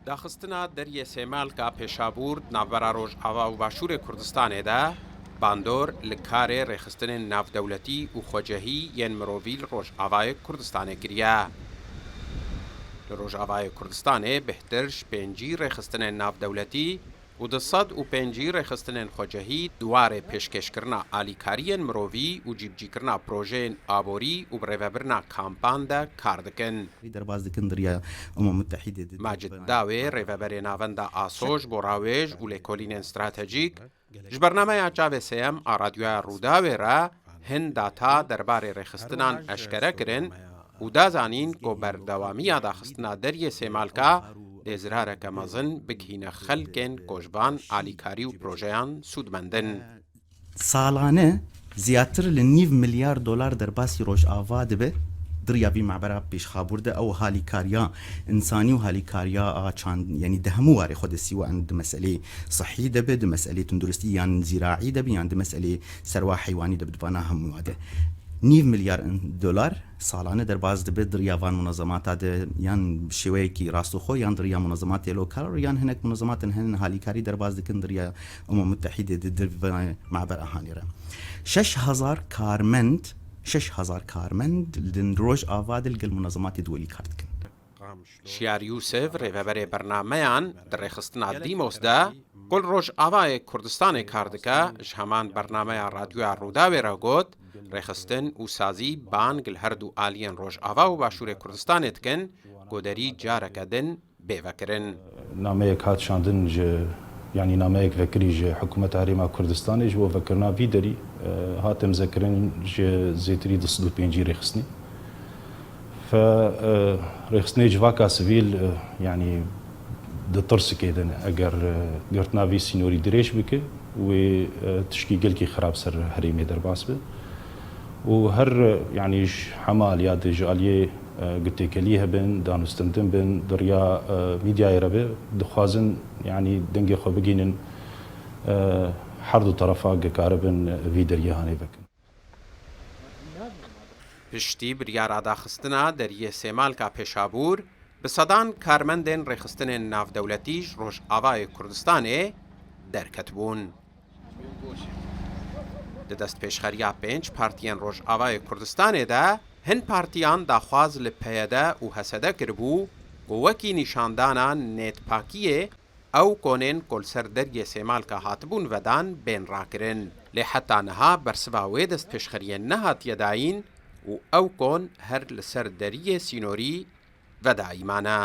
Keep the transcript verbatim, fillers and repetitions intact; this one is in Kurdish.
Daxistina deriyê Sêmalka Pêşabûr di navbera Rojava û Başûrê Kurdistanê de bandor li karê rêxistinên navdewletî û xwecehî yên mirovî li Rojavayê Kurdistanê kiriye. Li Rojavayê Kurdistanê bêhtir ji pêncî rêxistinên navdewletî û du sed û pêncî rêxistinên xwecehî di warê pêşkêşkirina alîkariyên mirovî û cîbicîkirina projeyên aborî û birêvebirina kampan de kar dikin. Derbas dikin di riya Umem Mutehîdê de. Macid Dawê, rêveberê Navenda ASO ji bo rawêj û lêkolînên stratejîk, ji bernameya Çavê Sêyem a Radyoya Rûdawê re hin data derbarê rêxistinan eşkere kirin û da zanîn ku berdewamiya daxistina deriyê Sêmalka dê zirareke mezin bigihîne xelkên ku ji van alîkarî û projeyan sûdmendin. Salane ziyadtir li nîv milyar dolar derbasî Rojava dibe. Di riya vî mabera pêşxabûr de ew halîkariya însanî û halîkariya a çand, yanî di hemû warê xwe de sî wan di meselê sihî de be, di meselê tunduristî yan zîraî de be, yan di meselê serwa heywanî de be, di vana hemû de. Nîv milyar dolar salane derbas dibe di riya van munezemata de, yan bi şêweyekî rastixwe, yan di riya munezematê lokal, yan hinek munezematên hene halîkarî derbas dikin di riya Umem Mutehîdê de, di vê mabera hanê re. Şeş hezar karmend, şeş hezar karmend li Rojava de li gel munezematê duwelî kar dikin. Şiyar Yûsif, rêveberê bernameyan di rêxistina Dîmos de, ku li Rojavayê Kurdistanê kar dike, ji heman bernameya Radyoya Rûdawê re got, rêxistin û sazî bang li her du aliyên Rojava û Başûrê Kurdistanê dikin, ku derî careke din bê vekirin. Nameyek hat şandin ji, yanî nameyek vekirî ji Hikûmeta Herêma Kurdistanê ji bo vekirina vî derî, e, hat imzekirin ji zêtirî du sed û pêncî rêxistinî. Fe, e, rêxistinê civaka sivîl, e, yanî di tirsikê de ne. Eger, e, girtina vî sînorî dirêj bike, wê, e, tişkî gelkî xirab ser herêmê derbas be. Û her, e, yanî ji hema aliya de, ji aliyê, e, guhtêkelî hebin, danûstendin bin, di riya, e, mîdyayê re be, dixwazin, yanî dengê xwe bigihînin, e, her du terefa, ge karibin vî deriyê hanê vekin. Piştî biryara daxistina deriyê Sêmalka Pêşabûr, bi sedan karmendên rêxistinên navdewletî ji Rojavayê Kurdistanê derketibûn. Di destpêşxeriya pênc partiyên Rojavayê Kurdistanê de hin partiyan daxwaz li P Y D û H S D kiribû ku wekî nîşandana nêtpakiyê ew konên ku li ser deriyê Sêmalka hatibûn vedan bên rakirin. Lê heta niha bersiva wê destpêşxeriyê nehatiye dayîn û ew kon her li ser deriyê sînorî vedayî mane.